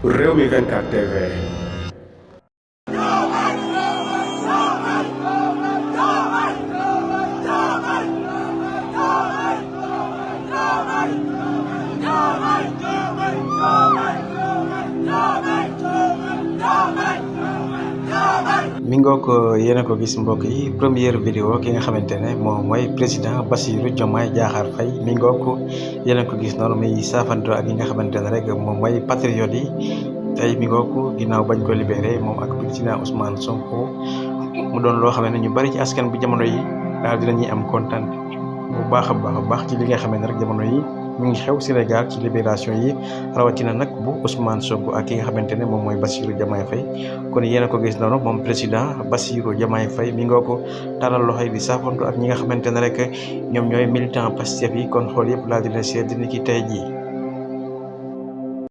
Rewmi 24 TV. mi ngoog yéen a ko gis mbokk yi première vidéo ki nga xamante ne moom mooy président Bassirou Diomaye Diakhar Faye mi ngoog yéen a ko gis noonu muy saafantoo ak yi nga xamante ne rek moom mooy patriote yi tey mi ngoog ginnaaw bañ ko libéré moom ak président Ousmane Sonko mu doon loo xam ne ñu bari ci askan bi jamono yi daal dinañuy am kontaan bu baax a baax ci li nga xam ne rek jamono yi mu ngi xew Sénégal ci libération yi rawatina nag bu Ousmane Sonko ak ki nga xamante ne moom mooy Bassirou Diomaye Faye kon yéen a ko gis noonu moom président Bassirou Diomaye Faye mi ngoo ko tàllal loxo yi di saafantu ak ñi nga xamante ne rek ñoom ñooy militant Pastef yi kon xool yëpp laa dina seet ni ki tey jii